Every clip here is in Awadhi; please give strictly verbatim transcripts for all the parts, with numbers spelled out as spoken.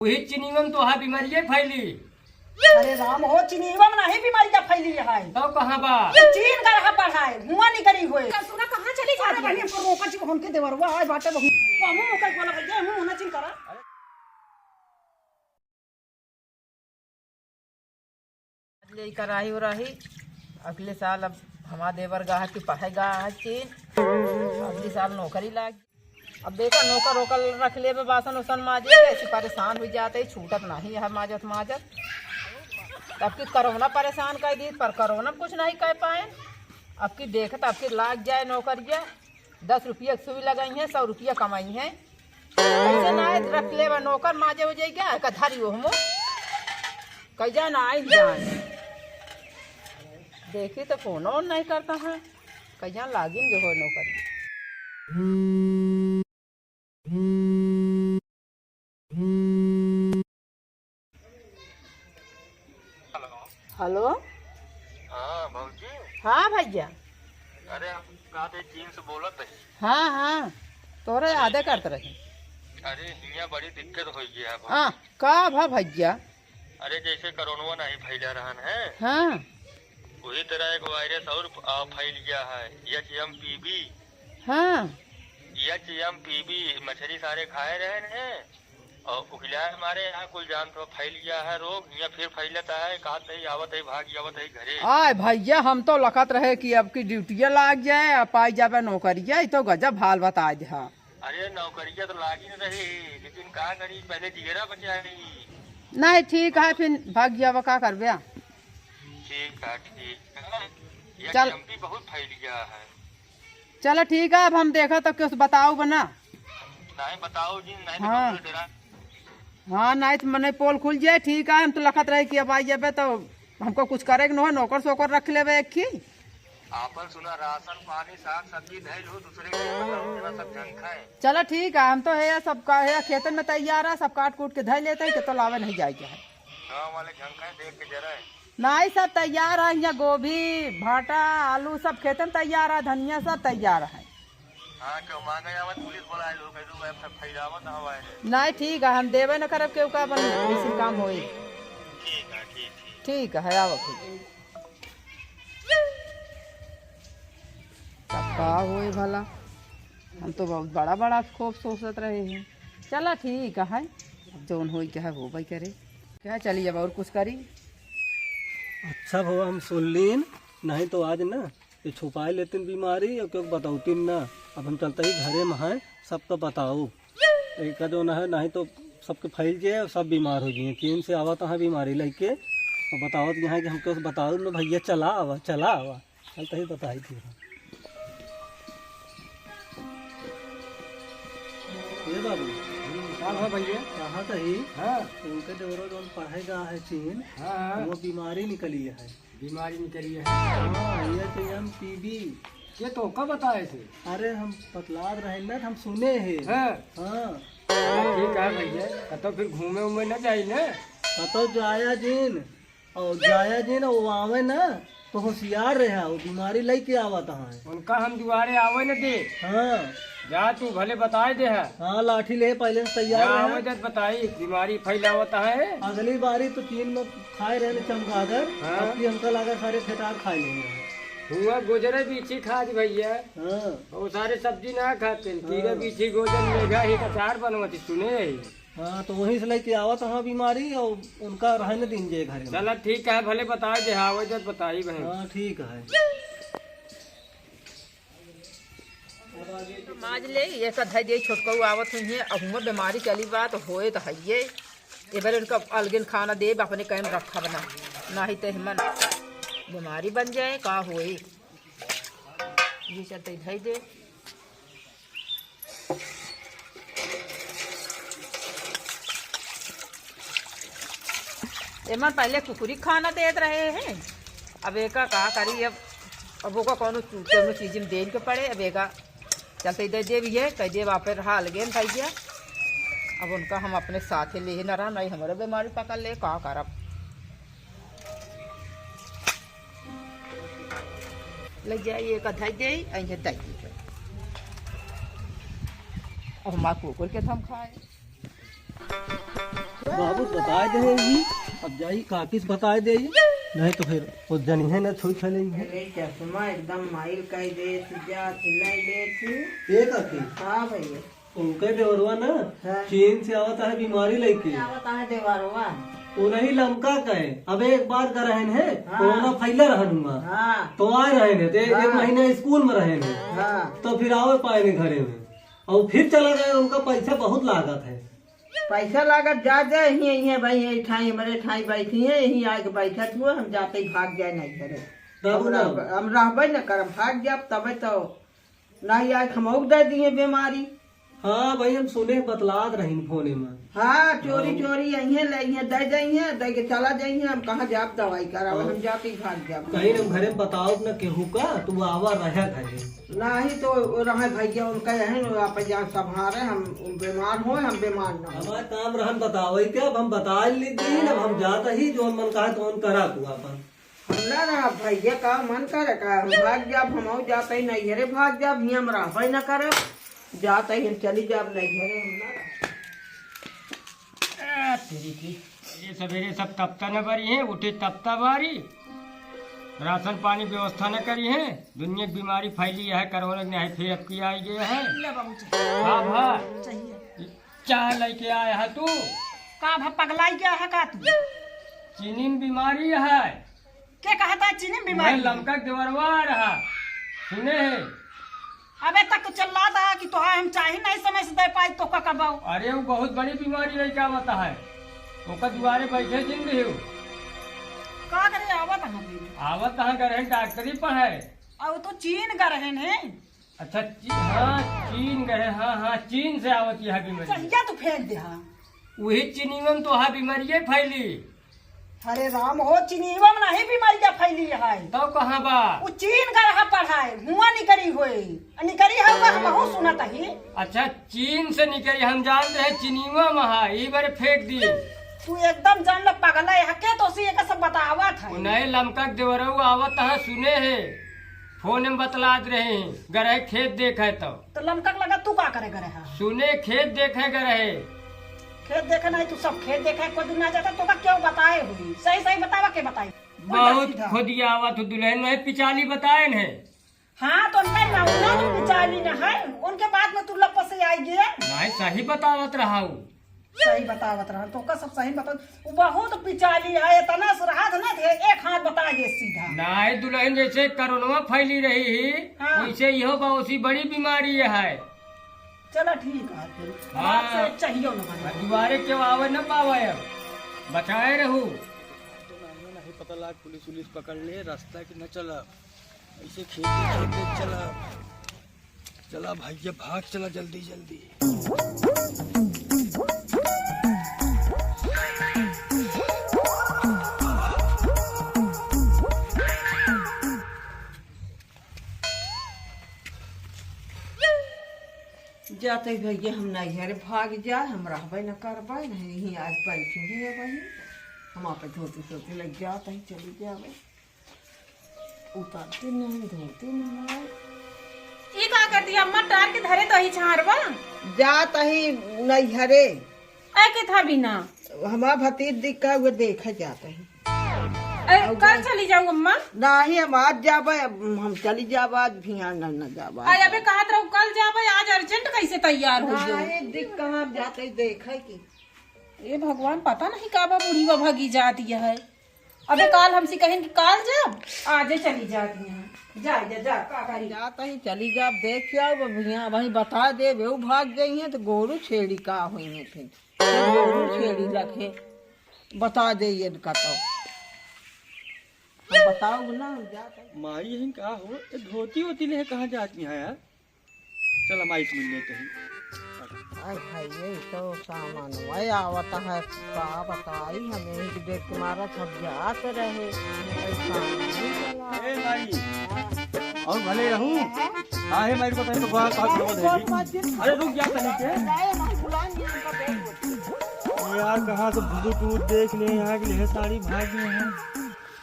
वही चिनियम तो हा बीमारिये फैली। अरे राम हो, चिनियम नहीं बीमारिया फैली है। तो कहाँ बा? ये चीन का रहा पढ़ाए, हुआ निकरी होए। कल सुना कहाँ चली अरे जाती है? बहनी, हमको रोका जी, हमके देवरवा आए बाटे बहुत। कहूँ ओकर बोला भैया, हमहूँ होना चिन करा। ले कराही उराही, अगले साल अब हमार देवर गा है कि पढ़े गा है चीन, अगले साल नौकरी लाग। अब देखा नौकर ओकर रख लेबे, बासन उसन माजे, ऐसी परेशान हुई जात है, छूटत नहीं है माजत माजत। तब की कोरोना परेशान कर दी, पर कोरोना में कुछ नहीं कर पाए। अब की देखत, अब की लाग जाए नौकरिया, दस रुपया की सुई लगाई है, सौ रुपया कमाई है। ऐसे ना आए, रख लेबा नौकर, माजे हो जाई क्या? का धरी हो हमो? कई जान आई जान। देखी तो फोन ऑन नहीं करता है। कई जान लागिन जो हो नौकर। हेलो। हेलो। हाँ भौजी। हाँ भैया। अरे हम कहते चीन से बोलत है। हाँ हाँ, तोरे यादे करत रही। अरे हियाँ बड़ी दिक्कत हो गया है भौजी। हाँ, का भा भैया? अरे जैसे कोरोनवा नहीं फैला रहन है। हाँ। वही तरह एक वायरस और आ फैल गया है, एच एम पी वी। हाँ। एच एम पी वी मछली सारे खाए रहे हैं और उहिलाए मारे यहाँ कुल जान तो फैल गया है रोग, यहाँ फिर फैलता है, कहत है आवत है, भाग आवत है घरे। आय भैया, हम तो लखत रहे कि अब की ड्यूटिया लाग जाए, अब पाई जाबे नौकरिया, ई तो गजब हाल बताए दे हा। अरे नौकरिया तो लागी न रही, लेकिन का करी, पहले जिगरा बचा ली। नहीं ठीक है, फिर भाग जाबे, का करबे? ठीक है, ठीक है। ये चल। एच एम पी बहुत फैल गया है। चलो ठीक है, अब हम देखा तो कुछ बताओ बना। नहीं बताओ जी, नहीं तो हाँ। डरा। हाँ, नहीं तो मने पोल खुल जाए, ठीक है, हम तो लखत रहे कि अब आई जाबे तो हमको कुछ करे के न हो, नौकर सोकर रख लेबे एक ही। आपन सुना, राशन पानी साग सब्जी धैल हो, दूसरे के बताओ, इतना सब झंखा है। चलो ठीक है, हम तो है सबका है खेतन में तैयार है, सब काट कूट के धै लेते हैं, कि तो लावे नहीं जाए के है। गाँव वाले झंखा है, देख के जरा है। नहीं, सब तैयार है, यहाँ गोभी, भाटा, आलू सब खेतन तैयार है, धनिया सब तैयार है। हाँ, क्यों मांगे आवत पुलिस बोला है, लोग ऐसे सब फैलावत हवा है। नहीं, ठीक है, हम देवे न करब केहू का, अपन ऐसे काम होई। ठीक है, ठीक, ठीक। ठीक है, आवत है। तब का होए भला, हम तो बहुत बड़ा बड़ा खूब सोचत रहे हैं। चला ठीक है, अब जौन होई के है होबे करे। क्या चली अब और कुछ करी। अच्छा भवा, हम सुन लीन, नहीं तो आज ना ये छुपाए लेतिन बीमारी और क्यों बतौतिन ना। अब हम चलते ही घरे में हैं, सबको बताओ। एक जो ना है, नहीं तो सबके फैल जाए और सब बीमार हो जाए। चीन से आवत है बीमारी लेके और बतावत यहाँ कि हमको बताओ ना भैया, चला आवा, चला आवा। चलते ही बताई थी। ये बाबू, का भा भैया? कहा तही? हाँ। उनके देवरो जौन पढ़े गा है चीन, हाँ, हाँ। वो बीमारी निकली है। बीमारी निकली है। हाँ, ये तो एम पी वी। ये तो का बताए थे? अरे हम बतलात रहे ना, हम सुने हैं। हाँ। हाँ। हाँ, ठीक है भैया, तो फिर घूमे उमे न जाई ना। कतो जाया जिन, और जाया जिन, वो आवे ना, तो होशियार रहा, वो बीमारी लेके आवत है। उनका हम दुआरे आवे न दे। हाँ। जा तू भले बताए दे है। हाँ, लाठी ले पहले से तैयार जा, रहे। आवे दे बताई, बीमारी फैलावत है। अगली बारी तो चीन में खाए रहे चमगादड़, हाँ। अब की हमका लगा सारे फेटार खाए लेंगे। हुआ गोजरे बीछी खात भैया। हाँ। वो सारे सब्जी ना खाते, हाँ। कीड़े बीछी गोजर मेघा ही अचार बनवत सुने ही। हाँ, तो वहीं से लेके आवत हाँ बीमारी और उनका रहने दिन जे घर में। चला ठीक है, भले बताए दे, हाँ, वजह बताई बहन। हाँ, ठीक है। माज ले, ये का धई दे, छोटकऊ आवत हुई है, अब हुआ बीमारी चली बा, तो होए तो हइये। ए बार इनका अलगन खाना देब, अपने कहीं रखब ना, नाही तो हमन बीमारी बन जाए, का होए। ये चलते धई दे। एमन पहले कुकुरी खाना देत रहे हैं, अब एका का करी, अब, अब ओका कौनो चू-, कौनो चीज में देन के पड़े, अब एका चलते दे देब, ये कह देब आप रहा अलगे न भैया। अब उनका हम अपने साथे ले ही न रहा, नहीं हमरे बीमारी पकड़ ले, का करब। ले जाइए, का धई दे, अइहे धई दे। अब हमार कुकुर के थम खाए। बाबू बताए दे ही, अब जाई काकी से बताए दे ही, नहीं तो फिर वो जनिहे न छुई छले ही। अरे चश्मा एकदम माइल कह दे, जा सिलाई ले तू। ये काकी? हाँ भैया। उनके देवरवा ना हाँ। चीन से आवत है बीमारी लेके। आवत है देवरवा। वो नहीं लमका कहे, अब एक बार का रहन है, हाँ। कोरोना फैला रहन हुआ। हाँ। तो आए रहन है, तो एक हाँ। महीना स्कूल में रहन है। हाँ। तो फिर आवे पाए नहीं घरे में। और फिर चला गया, उनका पैसा बहुत लागत है। पैसा लागत जा दे, यहीं, यहीं भाई, यहीं ठाई, हमरे ठाई बैठी है, यहीं आके बैठत हुआ, हम जाते ही भाग जाए नहीं घरे। बाबू हम ना। रह-, हम रहबे न करब, भाग जाब तबे तो। नहीं आए, हमहू के दे दिए बीमारी। हाँ भाई, हम सुने बतलात रहीन फोने में। हाँ, चोरी हाँ। चोरी अइहें, लइहें, दे जइहें, दे के चला जइहें, हम कहाँ जाब दवाई करावे, हाँ। हम जाते ही भाग जाब। कहीं हम घरे में बताओ न केहू का, तू आवा रहे घरे। नहीं तो रहे भैया, उनका यही न, आप जान संभारे, हम बीमार होए, हम बीमार ना हो। हमारे काम रहन बतावे के, अब हम बता ली दीन, अब हम जात ही, जो मन कहा तो हम करा तू अपन। हमरा ना भैया का मन करे का, हम भाग जाब, हम जाते ही नैहरे भाग जाब, हियाँ हम रहबे न करब, जाते ही हम चली जाब नैहरे, हम ना रहब। आ, तेरी की। ये सवेरे सब तपता न बारी है, उठे तपता बारी, राशन पानी व्यवस्था न करी है, दुनिया की बीमारी फैली है, कोरोना के नहीं फिर अब की आई गया है। ले बाबू, चाहिए। हाँ, हाँ। चाहिए। चाह लेके आया है तू? का भा पगलाई गया है का तू? चीनी में बीमारी है। के कहता है चीनी में मैं बीमारी? लमका के देवरवा रहा, सुने है। अबे तक तो चिल्लात है कि तोहार हम चाही नहीं समय से दे पाई तो का कबाऊ। अरे वो बहुत बड़ी बीमारी है, क्या बता है? ओकर दुआरे बैठे जिंद हो। का करे आवत है फिर? आवत है, गए हैं डॉक्टरी पढ़े। और तो चीन गए हैं। अच्छा, ची-, हाँ, चीन गए, हाँ, हाँ, चीन से आवत यह बीमारी। चहिया तू फेंक दे, हाँ। वही चीनीवा में तो हा बीमारिये फैली। अरे राम हो, चीनीवा में नहीं बीमारिया फैली है। तो कहाँ बा? वो चीन गए रहा पढ़ाए, हुआ निकरी होए। आ निकरी है, वह हमहू सुनत ही। अच्छा, चीन से निकरी, हम जानत रहे चीनीवा में हा, ई बारे फेंक दी। तू एकदम जान ले पागल है, हके तो सी एक सब बतावत है। वो नहीं लमका के देवरऊ आवत है, सुने है। फोन में बतलात रहे, गए रहे खेत देखे तो। तो लमका के लगा तू का करे गए रहा? सुने खेत देखे गए रहे। खेत देखे नहीं, तू सब खेत देखे, कोई दिन ना जाता तो का क्यों बताए हुई? सही सही बतावा के बताई। बोल बहुत सीधा। खुदिया आवत हो दुल्हन, वही पिचाली बताए न है। हाँ, तो उनका ना, उन्हें भी पिचाली न है, उनके बाद में तू लप से आई गए। नहीं, सही बतावत रहा हूँ। सही बतावत रहन, तोका सब सही बतावत। उ बहुत पिचाली है, इतना से रहत न थे, एक हाथ बता दे सीधा। नाय दुल्हन, जैसे कोरोना फैली रही ही, हाँ। वैसे इहो बहुत सी बड़ी बीमारी है। चला ठीक है फिर, हाँ। बात से चाहिए न बने। दुआरे क्यों आवे न पावे, अब बचाए रहू। तो नहीं, नहीं पता लाग, पुलिस उलिस पकड़ ले, रास्ता कि न चला, ऐसे खेत खेत चला। चला भाई, ये भाग चला जल्दी जल्दी। जाते भैया हम नैहर भाग जाए, हम रहबे न करबे, नहीं आज बैठी ही है वही, हम आप धोती सोती लग जाते ही चली जावे। उतारते नहीं, धोते नहीं। ई का कर दिया अम्मा, टार के धरे तो ही छाड़बा। जात ही नैहरे। ऐ के था बिना? हमार भतीज दिख का हुए देखे जात ही। ऐ, और कल जा- चली जाऊँ अम्मा? नहीं, हम आज जाबे, हम चली जाबे, आज भियान न, न जाबे। ऐ, अबे कहत रहू कल जाबे, आज urgent कैसे तैयार हो गयो? नहीं, दिख कहाँ जाते देखे की। ए भगवान, पता नहीं का बा, बूढ़ी बा भगी जाती है। अबे काल हमसे कहिन कि काल जाब, आजे चली जाती हैं। जा, जा, जा, का करी? जात ही चली जाब, देख के आओ, अब हियाँ वहीं बता दे, बेऊ भाग गई हैं तो गोरू छेड़ी का हुई हैं फिर। गोरू छेड़ी रखे, बता दे ये इनका तो। हम बताओ ना, हम जात ही। माई यहीं का हो, ए धोती वोती ले कहाँ जाती हैं यार? चल, हम आइस मिलने कहीं। हाय, हाय, ये तो सामान वही आवत है, का बताई, हम यही के देख के मारा सब जात रहे। ऐसा नहीं चला। ए माई, हाँ। और भले रहूं? हाँ। आहे माई को तनी तो बड़ा बात बोल दे। अरे रुक जा तनी के। नहीं, नहीं, बुला नहीं, हमको देख। यार, कहाँ से भूत वूत देख ले, यहाँ के लिए सारी भाग गए हैं।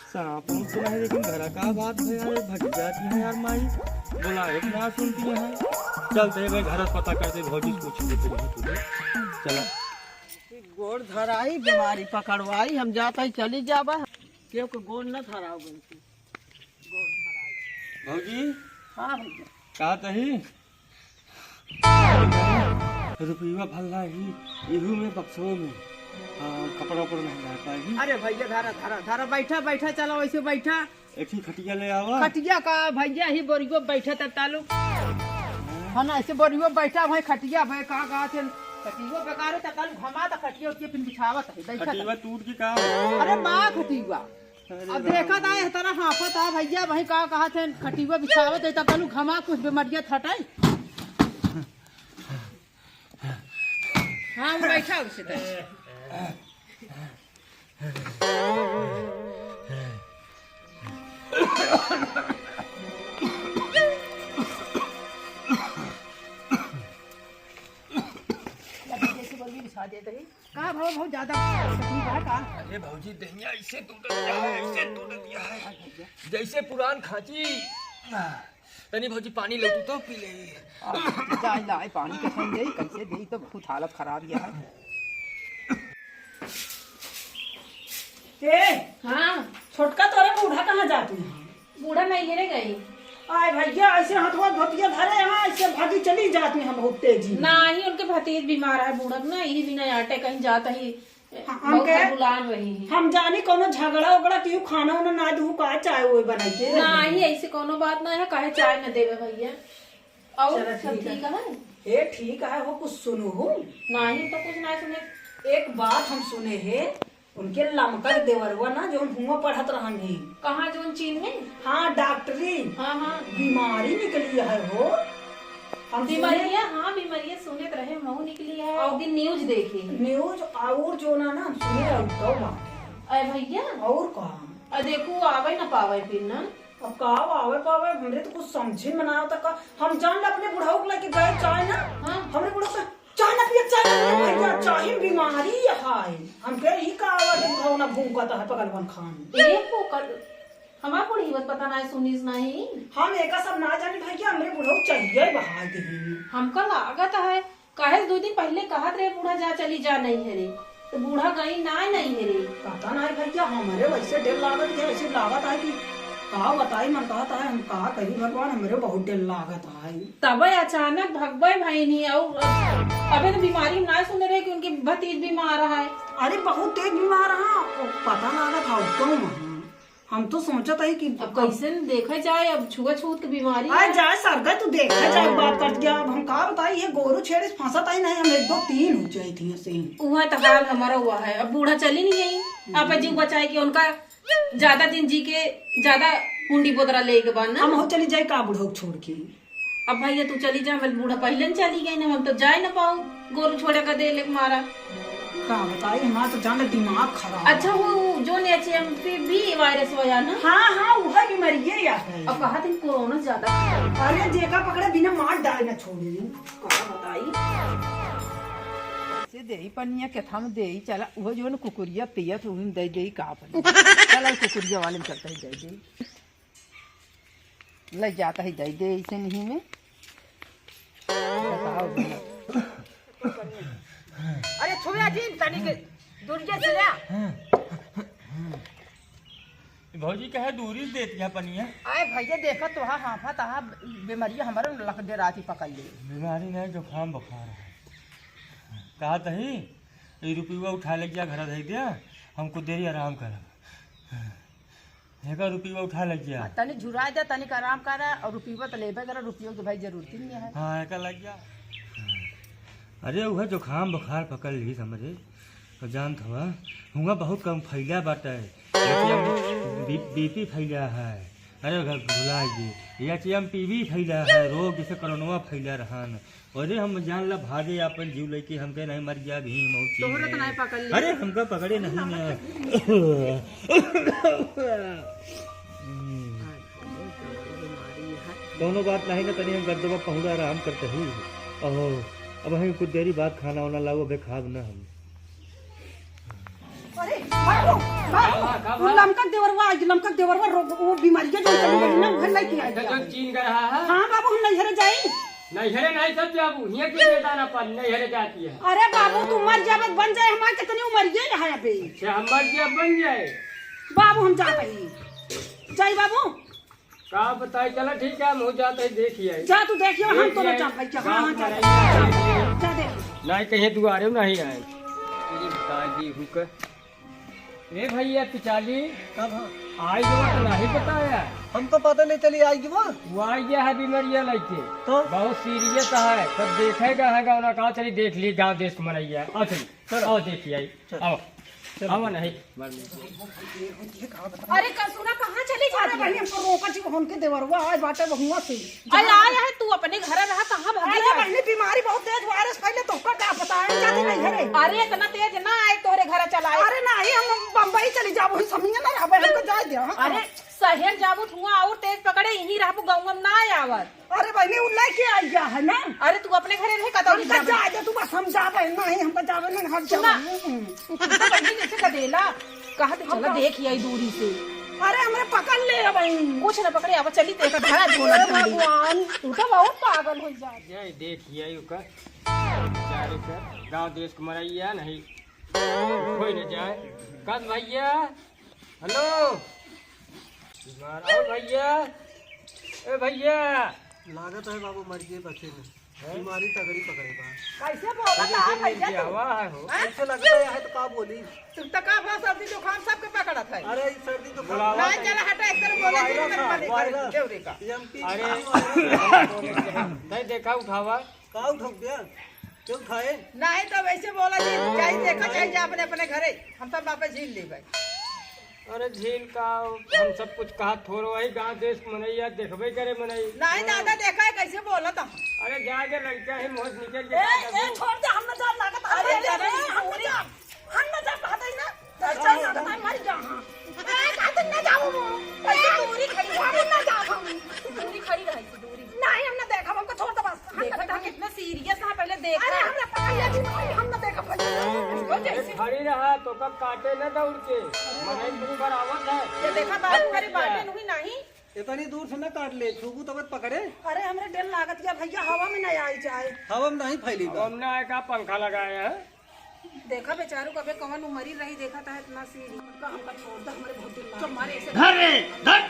सांप ऊंप तो नहीं, लेकिन घर का बात है यार, भग जाती है यार माई, बुलाए भी ना सुनती है। चलते हैं भाई, घर पता करते, भौजी से पूछ लेते हैं तुझे। चला। गोड़ धराई, बीमारी पकड़वाई, हम जात ही चली जाबा। केहू के गोड़ न धराओ गई थी। गोड़ धराई। भौजी, हाँ भैया। का तही? रुपया भल्ला ही, इहू में बक्सों में। हाँ, कपड़ा उपड़ा नहीं रह पाएगी। अरे भैया, धरा, धरा, धरा, बैठा, बैठा, चलो वैसे बैठा। एक ही खटिया ले आवा। खटिया का भैया, ही बोरियो बैठा तब तालू। हाँ ना, ऐसे बोरियो बैठा भाई, खटिया भाई का कहा थे, खटियो बेकार है, तब तालू घमा तो खटिया उठिया फिर बिछावत है, बैठा खटिया था। टूट के का? अरे बा खटिया। अरे अब राम। देखा था, इस तरह हाफत है भैया, भाई का कहा थे, खटिया बिछावत है, तब तालू घमा कुछ बीमारियाँ थटाई। हाँ, वो बैठा उसे तो। जैसे बोली बिछा देते ही। का भाव बहुत ज्यादा तकलीफ है का? अरे भौजी, दहिया ऐसे टूट गया है, ऐसे टूट गया है, जैसे पुरान खांची। तनी भौजी पानी ले तू तो पी ले। आ, जा ला, ए पानी के संग देई, कैसे देई, तो बहुत हालत खराब ये है। ए, हाँ। छोटका तोरे बूढ़ा कहाँ जात है? बूढ़ा नैहरे गई। आय भैया, ऐसे हथवा धोतिया धरे यहाँ, ऐसे भागी चली जात है बहुत तेजी में। नाही, उनके भतीज बीमार है बूढ़ा ना, यही बिना आटे कहीं जात ही। हम बहुत के, हरगुलान रही है। हम जानी कौनो झगड़ा उगड़ा, केहू खाना उना ना दू का, चाय ओए बनाई के। नाही, ऐसे कौनो बात ना है, काहे चाय न देवे भैया। और चलो, सब ठीक है। ठीक है? ए, ठीक है, हो कुछ सुनो हो? नाही, तो कुछ ना सुने। एक बात हम सुने है, उनके लमका देवरवा ना, जौन हुआ पढ़त रहन ही। कहाँ, जौन चीन में? हाँ, डॉक्टरी। हाँ, हाँ। बीमारी निकली है हो। हम सुने बीमारिया, हाँ, बीमारिया सुने तो रहे, महू निकली है। और दिन न्यूज देखी। न्यूज और जो ना, ना, हम सुने और तो बात। अरे भैया। और कहा? अरे देखू, आवे ना पावे फिर ना। अब का आवे पावे, हमरे तो कुछ समझे में ना आवता का। हम जान ले अपने बुढ़ऊ के लेके गए चाय ना, हाँ। हमरे बुढ़ऊ से चाय ना पिए, चाय ना पिए भैया, चाय में बीमारी है। हम कहे, "ई का आवा के बुढ़ऊ ना भूकत है पगलवन खान।" ये को कर, हमार बुढ़ी बत पता ना सुनीस नहीं। हम एका सब ना जानी भैया, हमरे बुढ़ऊ चाहिए बहा दे। हमका लागत है, काहे से दो दिन पहिले कहत रहे बूढ़ा जा चली जा नैहरे, तो बूढ़ा गई ना नैहरे। पता ना है भैया, हमरे वैसे डर लागत है, ऐसे लागत है कि का बताई, मन कहत है हम का कही भगवान, हमरे बहुत डर लागत है। तबे अचानक भगवे भईनी, और अबे तो बीमारी में ना सुने रहे कि उनके भतीज बीमार है। अरे बहुत तेज बीमार है, पता लागत है तो हम तो सोचत हई कि अब कैसे न देखा जाए, अब छुआछूत के बीमारी अरे है। जाए सरगा, तू देखा जाए, बात करत गया। अब हम का बताई, ये गोरू छेड़े से फंसत आई नहीं, हम एक दो तीन हो जाई थी ऐसे ही। उहाँ तो हाल हमारा हुआ है, अब बूढ़ा चली नहीं आई, आप जीव बचाए के उनका ज्यादा दिन जी के ज्यादा कुंडी बोदरा ले के बा ना। हम हो चली जाए का बूढ़ा छोड़ के। अब भैया तू चली जा, हमरे बूढ़ा पहिले न चली गई ना, हम तो जाए ना पाऊ, गोरू छोड़े का दे लेके मारा। का बताई, हमारा तो जान दिमाग खराब। अच्छा, वो, वो जो H M P V virus होया ना? हाँ, हाँ, वह बीमारी ये या है। अब कहा दिन कोरोना ज्यादा। अरे जेका पकड़े बिना मार डाले ना छोड़े। का बताई? से देई पनिया के थम देई, चला, वो जो न कुकुरिया पिया, तू दे देई का अपन। चला, कुकुरिया वाले में चलता ही दे देई। ले जाता ही दे दे ऐसे नहीं में। बताओ भला। अरे छुआ जी, तनी के दूरिया से ले। भौजी कहे दूरी से देत है पनिया। आए भैया देखा तो हाँ, हाँ, फा, तहा बीमारी हमारे लख दे राती पकड़ ले। बीमारी नहीं, जुकाम बुखार है। कहा तही, ये रुपया उठा ले जा, घर धई दे, हम कुछ देरी आराम करब। एका रुपया उठा ले जा। हाँ, तनी झुराए दे, तनिक आराम करा, और रुपया तो लेबे करा, रुपया के भाई जरूरत ही नहीं है। हाँ, एका लग जा। अरे, उहे जुकाम बुखार पकड़ ली हमरे, तो जानत हवा, हुआ बहुत कम फैला बाटे। बी-, बीपी फैला है। अरे, घर भुला गए। एच एम पी वी फैला है, रोग जैसे कोरोना फैला रहन। अरे हम जान ला भागे आपन जीव लेके, हमके नहीं मर गया भीम और चीन तोहरे तो में। नहीं पकड़ ले। अरे हमका पकड़े नहीं ना। कौनो बात नहीं ना, तनी हम गद्दवा पहुड़ा आराम करते ही। ओहो, अब हम कुछ देरी बाद खाना वाना लाओ, अबे खाब ना हम। अरे बाबू, बाबू, का बा, का बा? लमका देवरवा, लमका देवरवा रोग, वो बीमारी के जो चली गई ना, घर लेके आ अच्छा, गया। जो चीन का रहा है? हाँ बाबू, हम नैहर जाई। नैहरे नहीं सब जाबू, हियाँ की बेटा ना पाली, नैहरे जाती है। अरे बाबू, तू मर जाबे, बन जाए, हमार कितनी उमरिये है अबे। अच्छा, हम मर गया, बन जाए। बाबू, हम जात ही। जाई बाबू। का बताई, चला ठीक है, हम हो जात ही, देखिए। जा तू देखिए, हम तो ना देखिए, जाब भाई, जा, हाँ, हाँ, जा, जा, जा, जा, देख। नहीं कहीं दुआरे नहीं आए। तेरी दादी हुक। ए भैया पिचाली, कब हो? आई गवा तो नहीं बताया। हमको पता नहीं चली आई गवा। वो आई गया है बीमारिया लेके। तो? बहुत सीरियस है, तब देखेगा है गाँव ना, कहा चली देख ली गाँव देश के मनैया। आओ चली, चलो। आओ देखिए आई। चलो। आओ। चलो। आओ नहीं। अरे कसुरा, कहाँ चली अरे जाती है? बहनी, हमको रोका जी, हमके देवरवा आए बाटे बहुआ से। अरे आया है, तू अपने घर रहा, कहाँ भागी अरे जाती? बहनी, बीमारी बहुत तेज, वायरस फैले, तोहका का पता है, जाती नहीं घरे। अरे इतना तेज ना आए तोहरे घर चला आए। अरे नहीं, हम बम्बई चली जाबो, ही समिया ना रहबे, हमको जाए दे, हाँ। अरे शहर जाबो, धुआं और तेज पकड़े, यहीं रहबो, गाँव में ना आवत। अरे बहनी, उ लेके आई गया है ना। अरे तू अपने घरे रहे, कतौ हमका जाबे। जाए दे तू, बस हम जाबे नहीं, हमका जाबे नहीं, हम सुना। जाबे। हम्म। तू तो बहनी जैसे गदेला, कहा तो हम चला का देख आई दूरी से। अरे हमरे पकड़ ले अब बहनी। कुछ ना पकड़े, अब चली देख धरा झोला ए ढूंढी। भगवान, तू तो बहुत पागल हो जा। ये देखिए ओकर, बेचारे का गाँव देश के मरैया नहीं, कोई न जाए। कस भैया, हेलो, बीमार आओ भैया, ए भैया। लागत है बाबू मर गए बच्चे में। हैं? बीमारी तगड़ी पकड़े बा। कैसे बोलत है भैया तू? हवा है हो। हैं? कैसे लगता है, है तो का बोली? तुम तो का बा, सर्दी जुकाम सबके पकड़त है। अरे, ई सर्दी जुकाम बुलावा नहीं, चला हटा, एक तरफ बोला जी, वायरस है, वायरस। देवरे का। एमपी अरे। वायरस है। नहीं देखा उठावा। का उठौक दिया? क्यों खाए? नहीं तो वैसे बोला जी, चाहे देखा, चाहे जा अपने, अपने घरे, हम सब वापस झील ले भाई। अरे झील का, हम सब कुछ कहा थोड़ो, वही गाँव देश के मनैया देखबे करे मनई। नहीं दादा, देखा है कैसे बोला था। अरे जाके लड़का है, मोहस निकल के ए, का ए, करबू? छोड़ दे, हम न जा लागत, अरे, अरे, अरे, हम न जा, हम न जा कहत है ना। अच्छा, ना, ना, मर जा, हाँ। ए, कहत न जाओ वो। ऐसे दूरी खड़ी रह। हम न जा, हम। दूरी खड़ी रह, ऐसे दूरी। नहीं, हम न देखब, हमको छोड़ दे बस। हम न देखा था देखब। कितना सीरियस है, पहले देखा। अरे, हमरा पकड़ ले जी, भाई, हम न देखब, भाई। ओ, जैसे खड़ी रहा, तो कब काटे न दौड़ के। मने तुम बराबर है। ये देखा, बात करे, बाटे नहीं, नहीं। इतनी दूर से न काट ले, छूबू तब पकड़े। अरे, हमरे डर लागत गया भैया, हवा में न आई जाए। हवा में नहीं फैली बा। हम ना का पंखा लगाए हैं। देखा बेचारू कबे कवन उमरी रही, देखा था इतना सीढ़ी का हमका छोड़ दे, हमरे बहुत दिन चुप मारे ऐसे। धर रे, धर।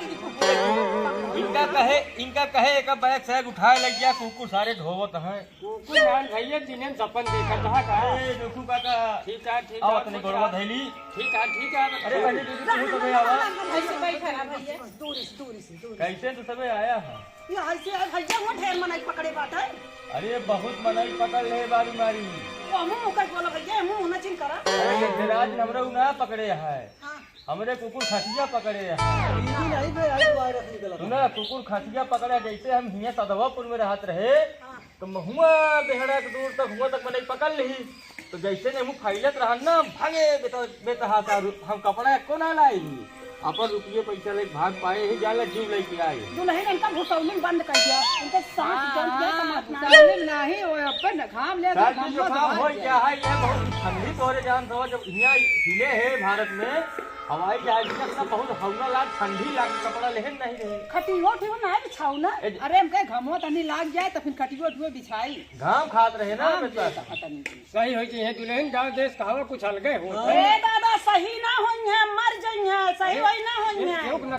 इनका कहे, इनका कहे एक बैग सैग उठाए लग गया, कुकुर सारे ढोवत हैं। कुकुर नान भैया, दिने में सपन देखा था का? ए, देखू काका। ठीक है, ठीक आओ है, अपने खुश गोड़वा रहो। धैली। ठीक है, ठीक है, अरे बच्चे। बहनी, दीदी, तू तो आवा। ऐसे बैठा रहा भैया। दूरी से, दूरी से, दूरी से। कैसे तू सबे आया है? ये ऐसे है भैया, वो ढेर मनई पकड़े बाटे। अरे बहुत मनई पकड़ ले बारी मारी। तो हमहू मुँह कइसे बोला भैया, हमहू मुँह ना चिन करा। अरे ये राज हमरे उ ना पकड़े है। हाँ। हमरे कुकुर खसिया पकड़े है। ई भी नहीं भैया, आज वायरस निकला था। सुना, कुकुर खसिया पकड़े, जैसे हम हियाँ सदवापुर में रहत रहे, हाँ। तो महुआ बेहड़ा के दूर तक, हुआ तक मनई पकड़ लिही। तो जैसे ने मुँह फैलत रहन ना, हम भागे बेटा, बेतहासा रू-, हम कपड़ा एको ना लाई। अपन रुपये पैसा लेके भाग पाए ही, जाला जीव लेके आए। दुल्हन इनका भुसौलिन बंद कर दिया, इनके सांस बंद किया, हाँ, समाज ना। भुसौलिन नहीं, वो अपन घाम ले, सर्दी घाम जुकाम हो गया है, ये बहुत ठंडी तोरे जान तो जब यहाँ हिले है भारत में, हवाई जहाज में इतना बहुत हौला लाग, ठंडी लाग, कपड़ा लेहन नहीं रहे। खटियो उटियो ना बिछाऊ ना। ए, अरे हमके घमो तनी लाग जाए तो फिर खटियो उटियो बिछाई। घाम खात रहे ना घाम बेचारा। दे तो खतम ही। सही होई कि ये दुल्हन गाँव देश कहावा कुछ अलगे हो। हाँ। ए दादा, सही ना होई है, मर जाई है, सही ए, होई ना होई ए, है। क्यों ना